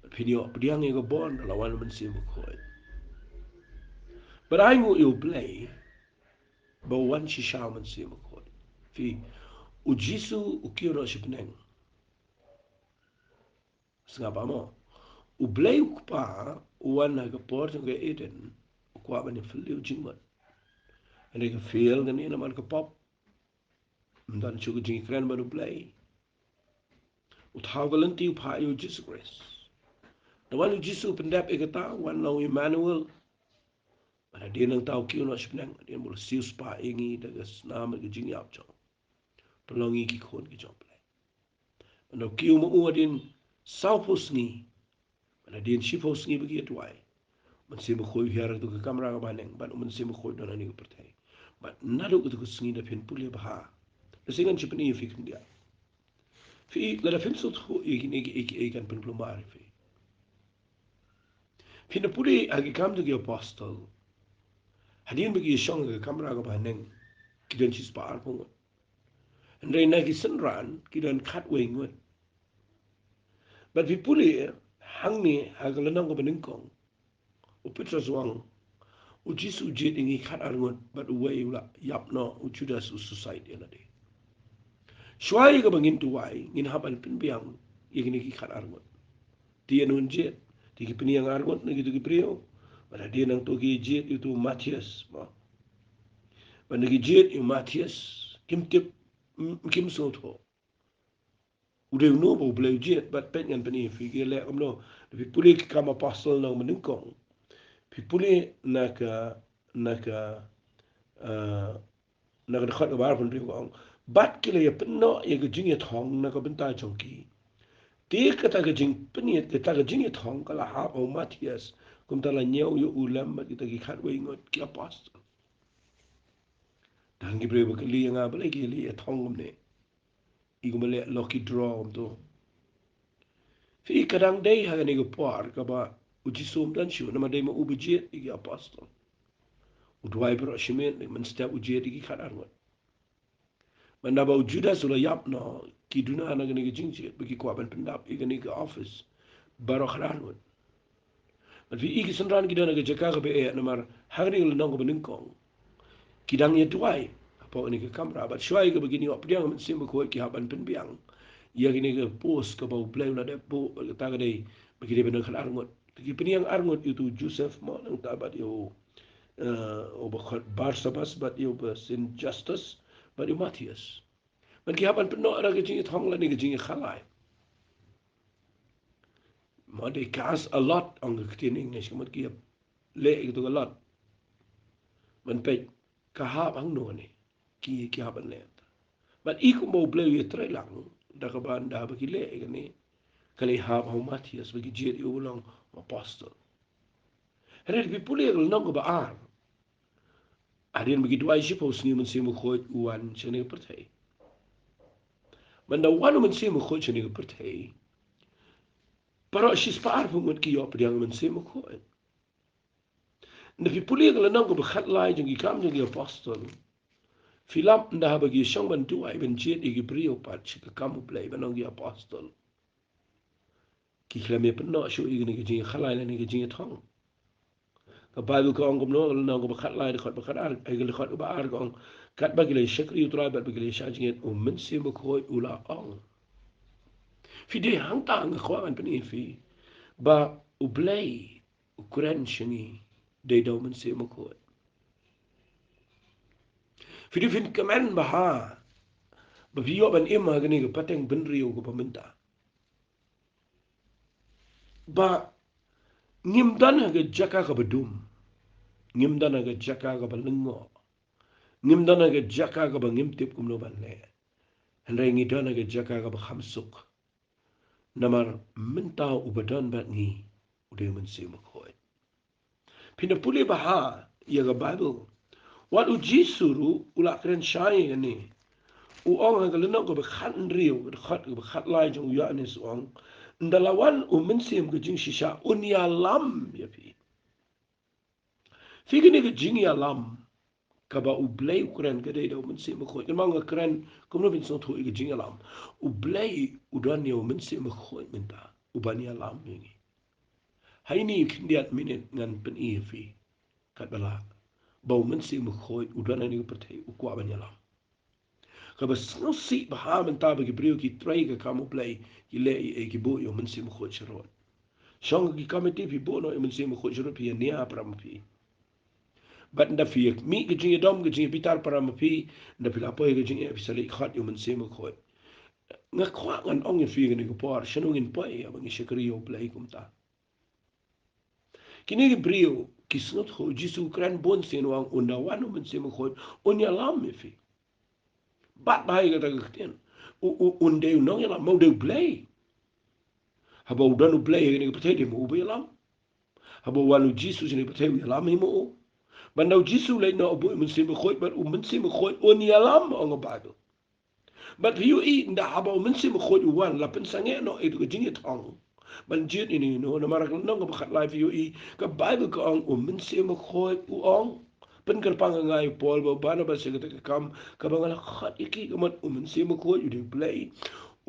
bad phin ïoh pdiang ïa ka bor ynda la wan U Mynsiem Bakhuid. Bad ainguh ïa U Blei ba u wan shisha U Mynsiem Bakhuid. Phi, U Jisu u kiew noh sha bneng. Sngap mo. U Blei u Kpa u wan ha ka por jong ka Eden, u kwah ban ïaphylliew jingmut. Hynrei ka fail kane namar ka pop. Ym don shuh ka jingïakren bad U Blei. U thaw ka lynti, u phah ïa U Jisu Khrist. Da wan U Jisu u pyndep ïa kata, u wan long u Immanuel. Bad hadien nangta u kiew noh sha bneng, hadien ba u la siewspah ïa ngi da ka snam bad ka jingïap jong u. Pynlong ngi ki khun ki jong U Blei. Bad u kiew ma u hadien sawphew sngi. Bad hadien shiphew sngi ba ki ïa duwai, U Mynsiem Bakhuid u hiar ha katu ka kamra kaba ha bneng, bad U Mynsiem Bakhuid u don ha kane ka pyrthei. Bad naduh katu ka sngi, lada phin pule bha, lada shisien ngan shu pyni ïa phi khyndiat. Phi, lada phim sngewthuh ïa kine kiei kiei, kan pynkulmar ïa phi. Phin da pule ha Ki Kam jong ki Apostol, hadien ba ki ïa shong ha ka kamra kaba ha bneng, ki don shispah arphew ngut. Hynrei na ki synran ki don khatwei ngut. Bad phi pule hangne ha ka lynnong kaba nyngkong, u Petros u ong, U Jisu u jied ïa ngi khatar ngut, bad uwei u la ïap noh, u Judas u suicide ïa lade. Shuwa ïa kaba ngin duwai, ngin hap ban pynbiang ïa kine ki khatar ngut. Te ïano un jied? Te ki pynïeng arngut na kito ki briew. Bad hadien nangto ki jied ïa uto u Matthias, mo. Bad na ki jied ïa u Matthias, kim tip, m-, kim sngewthuh. U dei uno ba U Blei u jied, bad peit, ngan pyni ïa phi ki leh kumno. Lada phi pule Ki Kam Apostol lynnong ba nyngkong, phi pule na ka, na ka, eh, na ka dkhot kaba arphew hynriew ka ong, bad ki la ïa pynnoh ïa ka jingïathong na ka bynta jong ki. Te kata ka jingpynïaid, kata ka jingïathong ka la hap ha u Matthias, kumta la ñiew ïa u lem bad kita ki khatwei ngut ki apostol. Tang ki briew ba kylli ïa nga, balei ki la ïathong kumne. I kumba leh lucky draw kumto. Phi, ka dang dei ha kane ka por kaba U Jisu um don shuh, namar dei ma u ba jied ïa ki apostol. U duwai baroh shi miet, mynstep u jied ïa ki khatar ngut. Bad naba u Judas u la ïap noh, ki duna na kane ka jingjied ba ki kwah ban pyndap ïa kane ka office baroh khatar ngut. Bad phi i ki synran ki don ha ka jaka kaba eh, namar ha kane ka lynnong kaba nyngkong, ki dang ïa duwai hapoh kane ka kamra, bad shuwa ïa kaba kin ïoh pdiang Mynsiem Bakhuid ki hap ban pynbiang ïa kane ka post kaba U Blei u la dep buh, bad kata ka dei ba ki dei ban don khatar ngut. Te ki pynïeng ar ngut, ïa utu u Joseph mo, nangta bad ïa u, eh, uba khot Barsabas, bad ïa uba sien Justus, bad ïa u Matthias. Bad ki hap ban pynnoh ïa ka jingïathong lane ka jingïakhalai. Mo, they cast a lot, ong ka ktien English, ka mut ki ïa leh ïa katu ka lot. Ban peit ka hap hangno kane, ki, ki hap ban leh. Bad i kumba U Blei u ïatreilang, da kaba ynda ba ki leh ïa kane, ka la hap ha u Matthias ba ki jied ïa u long apostol. Hynrei phi pule ïa ka lynnong kaba ar, hadien ba ki duwai shiphew sngi, u Mynsiem Bakhuid u wan sha kane ka pyrthei. Bad ynda wan u Mynsiem Bakhuid sha kane ka pyrthei, baroh shispah arphew ngut ki ïoh pdiang u Mynsiem Bakhuid. Ynda phi pule ïa ka lynnong kaba khatlai jong Ki Kam jong ki Apostol, phi lap ynda haba ki shong ban duwai ban jied ïa ki briew pat sha ka kam U Blei ban long ki apostol, ki khlem ïa pynnoh shuh ïa kane ka jingïakhalai lane ka jingïathong. Ka Baibl ka ong kumno, ka lynnong kaba khatlai, dkhot ba khatar, eh, ka dkhot kaba ar ka ong, katba ki la shakri ïa U Trai bad ba ki la shah jingit, u Mynsiem Bakhuid u la ong. Phi dei hangta, nga kwah ban pyni ïa phi ba U Blei u kren sha ngi dei da u Mynsiem Bakhuid. Phi dei phin kmen bha ba phi ïoh ban im ha kane ka pateng bynriew kaba mynta, ba ngim don ha ka jaka kaba dum, ngim don ha ka jaka kaba lyngngoh, ngim don ha ka jaka kaba ngim tip kumno ban leh. Hynrei ngi don ha ka jaka kaba kham suk, namar mynta uba don bad ngi u dei u Mynsiem Bakhuid. Phin da pule bha ïa ka Baibl, wat u Jisu ruh u la kren shai ïa kane. U ong ha ka lynnong kaba khathynriew, ka dkhot kaba khatlai jong u Ïoannis, u ong, ynda la wan u Mynsiem ka jingshisha, un ïalam ïa phi. Phi, kane ka jingïalam kaba U Blei u kren ka dei da u Mynsiem Bakhuid. Kynmaw, nga kren kumno phin sngewthuh ïa ka jingïalam. U Blei u don ïa u Mynsiem Bakhuid mynta uban ïalam ïa ngi. Ha ine i khyndiat minit ngan pyni ïa phi katba lah ba u Mynsiem Bakhuid u don ha kane ka pyrthei, u kwah ban ïalam. Kaba sngewsih bha mynta ba ki briew ki trei ka kam U Blei, ki leh ïa, ïa, ki buh ïa u Mynsiem Bakhuid sharud. Shong ki komiti, phi buh noh ïa u Mynsiem Bakhuid sharud, phi ïa nia para ma phi. Bad ynda phi ïa mih ka jingïadom, ka jingïabitar para ma phi, ynda phi la poi ka jingeh, phi sa leit khot ïa u Mynsiem Bakhuid. Nga kwah ngan ong ïa phi kane ka por, shano ngin poi ïa ba ngi shakri ïa U Blei kumta. Kine ki briew ki sngewthuh, u Jisu u kren bun sien, u ong, ynda wan u Mynsiem Bakhuid un ïalam ïa phi. Bat bha ïa kata ka ktien. U, u, un dei u nongïalam, ma u dei U Blei. Haba u don U Blei ha kane ka pyrthei, dei ma u uba ïalam. Haba wan u Jisu sha kane ka pyrthei, u ïalam hi ma u. Bad ynda u Jisu u leit noh, u buh u Mynsiem Bakhuid, bad u Mynsiem Bakhuid un ïalam, ong ka Baibl. Bad phi ïohi, ynda haba u Mynsiem Bakhuid u wan, la pynsangeh noh ïa ka jingïathong ban jied ïa ino ino. Namar ka lynnong kaba khatlai, phi ïohi, ka Baibl ka ong, u Mynsiem Bakhuid u ong, pynkyrpang ïa nga, ïa u Paul bad u Barnabas, ïa kata ka kam kaba nga la khot ïa ki. Ka mut u Mynsiem Bakhuid u dei U Blei.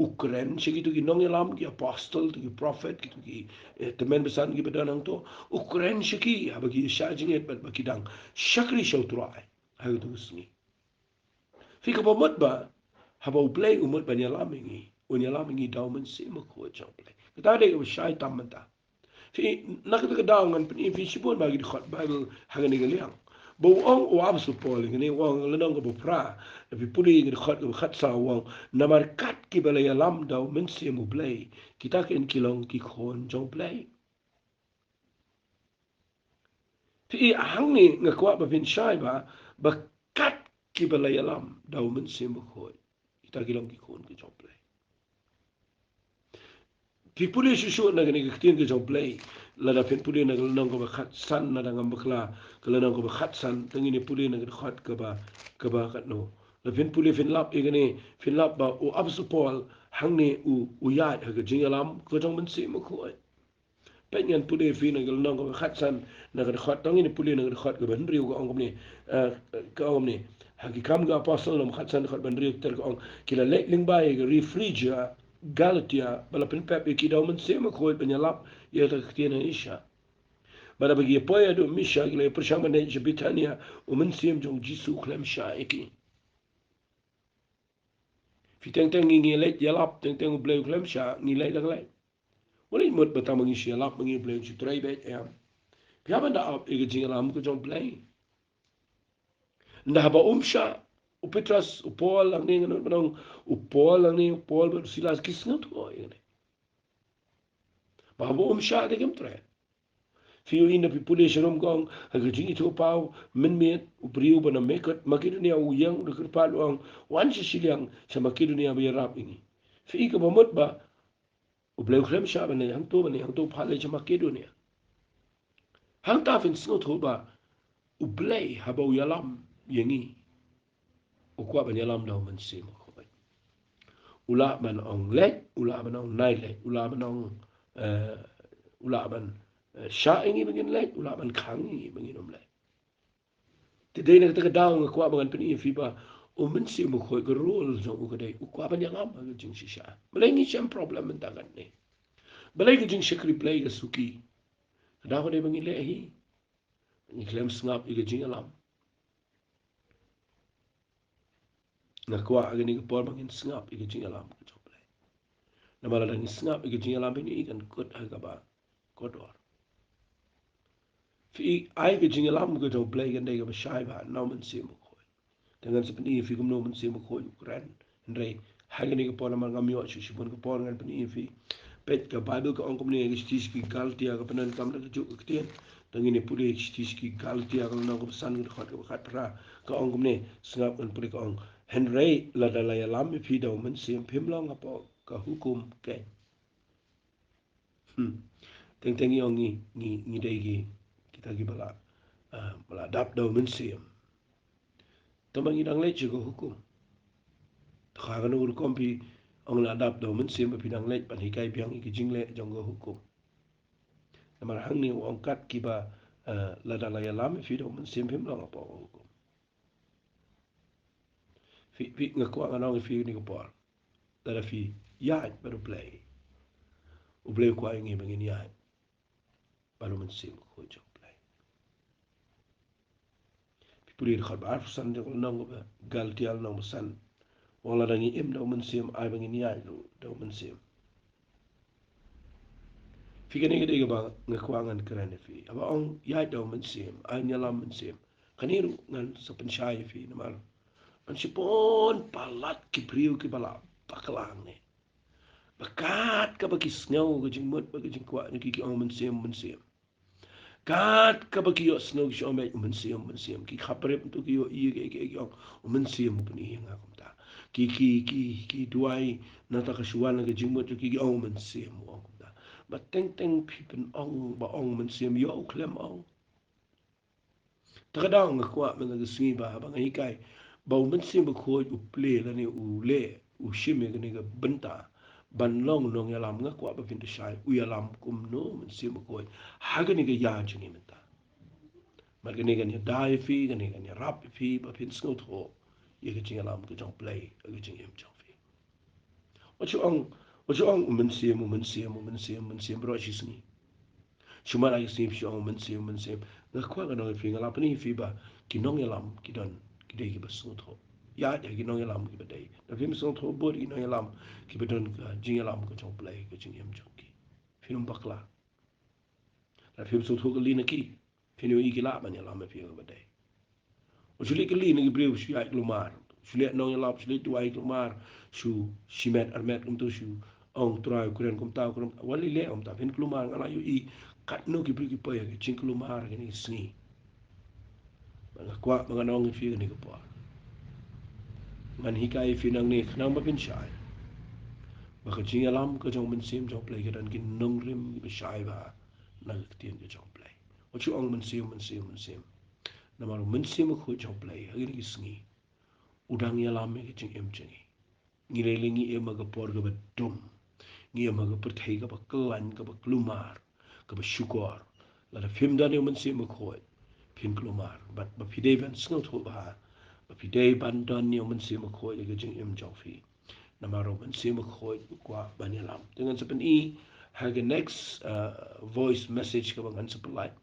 U kren sha kito ki nongïalam, ki apostol, kito ki prophet, kito ki, eh, tymmen basan kiba don hangto. U kren sha ki haba ki shah jingit bad ba ki dang shakri sha U Trai ha kato ka sngi. Phi, kaba mut ba haba U Blei u mut ban ïalam ïa ngi, un ïalam ïa ngi da u Mynsiem Bakhuid jong U Blei. Kata dei kaba shai tam mynta. Phi, na kata ka daw ngan pyni ïa phi shibun bha ki dkhot Baibl ha kane ka liang. Ba u ong u apostol Paul ïa kane, u ong ha ka lynnong kaba phra, phi pule ïa ka dkhot kaba khatsaw, u ong, namar kat kiba la ïalam da u Mynsiem U Blei, kita kin, ki long ki khun jong U Blei. Phi, hangne nga kwah ba phin shai bha, ba kat kiba la ïalam da u Mynsiem Bakhuid, kita ki long ki khun ki jong U Blei. Phi pule shuh shuh na kane ka ktien ka jong U Blei, lada phin pule na ka lynnong kaba khatsan, lada ngam bakla, ka lynnong kaba khatsan, te ngin ïa pule na ka dkhot kaba, kaba katno. Lada phin pule, phin lap ïa kane, phin lap ba u apostol Paul hangne u, u ïaid ha ka jingïalam ka jong u Mynsiem Bakhuid. Peit, ngan pule ïa phi na ka lynnong kaba khatsan, na ka dkhot, to ngin ïa pule na ka dkhot kaba hynriew, ka ong kumne, eh, ka ong kumne. Ha Ki Kam ki Apostol lynnong khatsan dkhot ba hynriew ter ka ong, ki la leit lyngba ïa ka ri Phrygia, Galatia, ba la pynpep ïa ki da u Mynsiem Bakhuid ban ïalap ïa kata ka ktien ha Asia. Bad haba ki ïa poi haduh Misha, ki la ïa pyrshang ban leit sha Bethania, u Mynsiem jong u Jisu u khlem shah ïa ki. Phi, teng teng ngi ngi leit ïalap, teng teng u Blei u khlem shah, ngi leit la ka leit. Wat leit mut ba tang ba ngi shu ïalap ba ngi, u Blei un shu trei beit, em. Phi hap ban da ap ïa ka jingïalam ka jong u Blei. Nda haba um shah, u Petros, u Paul, hangne ngan ong, u Paul hangne, u Paul bad u Silas ki sngewthuh ïa kane. Ba haba um shah te kim treh. Phi ïohi nda phi pule sharum, ka ong ha ka Jingithuhpaw, mynmiet u briew uba na Maked-, Makedonia u ïeng, u da kyrpad, u ong, wan sha shiliang sha Makedonia ba ïarap ïa ngi. Phi i kaba mut ba u Blei u khlem shah ban leit hangto, ban leit hangto, u phah leit sha Makedonia. Hangta phin sngewthuh ba u Blei haba u ïalam ïa ngi, u kwah ban ïalam da u Mynsiem Bakhuid. U lah ban ong leit, u lah ban ong nai leit, u lah ban ong, eh, u lah ban, eh, shah ïa ngi ba ngin leit, u lah ban khang ïa ngi ba ngin ym leit. Te dei na kata ka daw nga kwah ba ngan pyni ïa phi ba u Mynsiem Bakhuid ka role jong u ka dei, u kwah ban ïalam ha ka jingshisha. Balei ngi shem problem mynta kane? Balei ka jingshakri Blei ka suki? Ka daw ka dei ba ngi leh hi. Ngi khlem sngap ïa ka jingïalam. Nga kwah ha kane ka por ba ngin sngap ïa ka jingïalam ka jong u Blei. Namar lada ngi sngap ïa ka jingïalam, phin ïohi kan kut ha kaba kordor. Phi i, ai ka jingïalam ka jong u Blei kan dei kaba shai bha na u Mynsiem Bakhuid. Te ngan sa pyni ïa phi kumno u Mynsiem Bakhuid u kren. Hynrei ha kane ka por namar ngam ïoh shuh shibun ka por, ngan pyni ïa phi. Peit, ka Baibl ka ong kumne, ka shithi sha ki Galatia, ka pyndonkam da kajuh ka ktien. Te ngin ïa pule ka shithi sha ki Galatia, ka lynnong kaba san, ka dkhot kaba khatphra. Ka ong kumne, sngap ngan pule, ka ong: Hynrei lada la ïalam ïa phi da u Mynsiem, phim long hapoh ka hukum keiñ. Hmm. Teng teng ngi ong ngi, ngi, ngi dei ki, kita kiba la, ah, ba la dap da u Mynsiem. Tangba ngi dang leit sha ka hukum. Te ha kano ka rukom phi ong la dap da u Mynsiem ba phi dang leit ban hikai biang ïa ki jingleh jong ka hukum? Namar hangne u ong kat kiba, eh, lada la ïalam ïa phi da u Mynsiem, phim long hapoh ka hukum. Phi, phi, nga kwah ngan ong ïa phi kane ka por, lada phi ïaid bad u Blei, u Blei u kwah ïa ngi ba ngin ïaid bad u Mynsiem Bakhuid jong u Blei. Phi pule dkhot ba arphew san jong ka lynnong kaba, Galatia lynnong ba san. U ong lada ngi im da u Mynsiem, ai ba ngin ïaid ruh da u Mynsiem. Phi, kane ka dei kaba nga kwah ngan kren ïa phi. Haba ong ïaid da u Mynsiem, ai ïalam Mynsiem, kane ruh ngan sa pynshai ïa phi namar ngan shibun palat ki briew kiba la bakla hangne. Ba kat kaba ki sngew ka jingmut bad ka jingkwah jong ki, ki ong Mynsiem, Mynsiem. Kat kaba ki ïohsngew ki shu ong beit Mynsiem, Mynsiem. Ki khaprip tu ki ïohi ïa ki, ki, ki ong Mynsiem u pyni ïa nga kumta. Ki, ki, ki, ki duwai na kata ka shu wan na ka jingmut jong ki, ki ong Mynsiem u ong kumta. Ba teng teng phi pyn-ong ba ong Mynsiem, ïoh u khlem ong. Te ka daw nga kwah mynta ka sngi ba, ba nga hikai ba u Mynsiem Bakhuid u plie lane u leh, u shim ïa kane ka bynta ban long nongïalam. Nga kwah ba phin da shai u ïalam kumno u Mynsiem Bakhuid ha kane ka ïa jong ngi mynta. Bad kane kan ïada ïa phi, kane kan ïarap ïa phi ba phin sngewthuh ïa ka jingïalam ka jong u Blei ha ka jingim jong phi. Wat shu ong, wat shu ong u Mynsiem, u Mynsiem, u Mynsiem, u Mynsiem baroh shi sngi. Shu mad ha ki sngi phi shu ong u Mynsiem, u Mynsiem. Nga kwah ngan ong ïa phi, nga la pyni ïa phi ba ki nongïalam ki don, ki dei kiba sngewthuh. Ïa, ïa ki nongïalam kiba dei. Lada phim sngewthuh bud ïa ki nongïalam kiba don ka jingïalam ka jong u Blei ha ka jingim jong ki, phin ym bakla. Lada phim sngewthuh kylli na ki, phin ïohi ki lah ban ïalam ïa phi ïa kaba dei. Wat shu leit kylli na ki briew, shu ïaid kulmar, shu leit nongïalap, shu leit duwai kulmar, shu shimet armet kumtu, shu ong Trai u kren kumta, u kren kumta. Wat leit leh kumta, phin kulmar. Nga la ïohi katno ki briew ki poi ha ka jingkulmar ha kine ki sngi. Bad nga kwah ba ngan ong ïa phi ha kane ka por, ngan hikai ïa phi nangne khnang ba phin shai ba ka jingïalam ka jong u Mynsiem jong u Blei ka don ki nongrim kiba shai bha na ka ktien ka jong u Blei. Wat shu ong Mynsiem, Mynsiem, Mynsiem. Namar u Mynsiem Bakhuid jong u Blei ha kine ki sngi u dang ïalam ïa ka jingim jong ngi. Ngi lei lei ngi im ha ka por kaba dum. Ngi im ha ka pyrthei kaba khlaiñ, kaba kulmar, kaba shukor. Lada phim don ïa u Mynsiem Bakhuid, phin kulmar. Bad ba phi dei ban sngewthuh bha ba phi dei ban don ïa u Mynsiem Bakhuid ha ka jingim jong phi. Namar u Mynsiem Bakhuid u kwah ban ïalam. Te ngan sa pyni ha ka next, uh, voice message kaba ngan sa pynlait.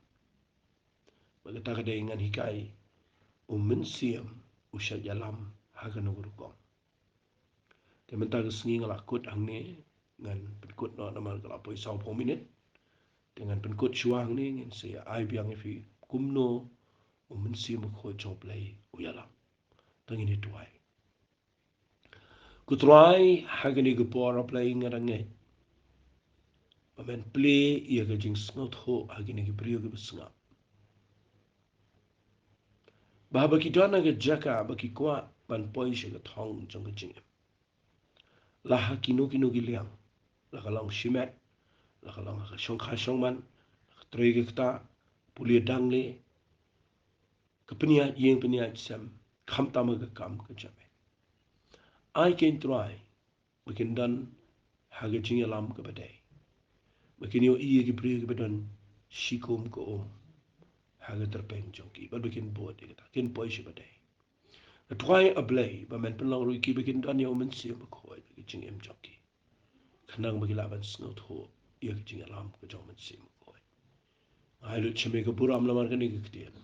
Bad kata ka dei ngan hikai u Mynsiem u shait ïalam ha kano ka rukom. Te mynta ka sngi nga la kut hangne, ngan pynkut noh namar ka la poi sawphew minit. Te ngan pynkut shuwa hangne, ngan sa ïa ai biang ïa phi kumno u Mynsiem Bakhuid jong U Blei u ïalam. Te ngin ïa duwai. Ko Trai, ha kane ka por, A Blei, nga da ngeit ba men plie ïa ka jingsngewthuh ha kine ki briew kiba sngap, ba haba ki don ha ka jaka ba ki kwah ban poi sha ka thong jong ka jingim, la ha kino kino ki liang, la ka long shimet, la ka long ha ka shongkha shongman, la ka trei ka ktah, pule dangle, ka pynïaid ïing pynïaid sem, khamtam ha ka kam ka jong me. Ai, ko Trai, ba kin don ha ka jingïalam kaba dei, ba kin ïohi ïa ki briew kiba don shi kum ka um ha ka tyrpeng jong ki, bad ba kin bud ïa kata, kin poi sha ba dei. Nga duwai, A Blei, ba men pynlong ruh ïa ki ba kin don ïa u Mynsiem Bakhuid ha ka jingim jong ki, khnang ba ki lah ban sngewthuh ïa ka jingïalam ka jong u Mynsiem Bakhuid. Nga ai lut sha me ka burom namar kane ka ktien,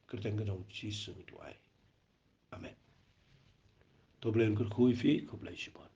kyrteng ka jong U Jisu nga duwai. Amen. To U Blei un kyrkhu ïa phi, khublei shibun.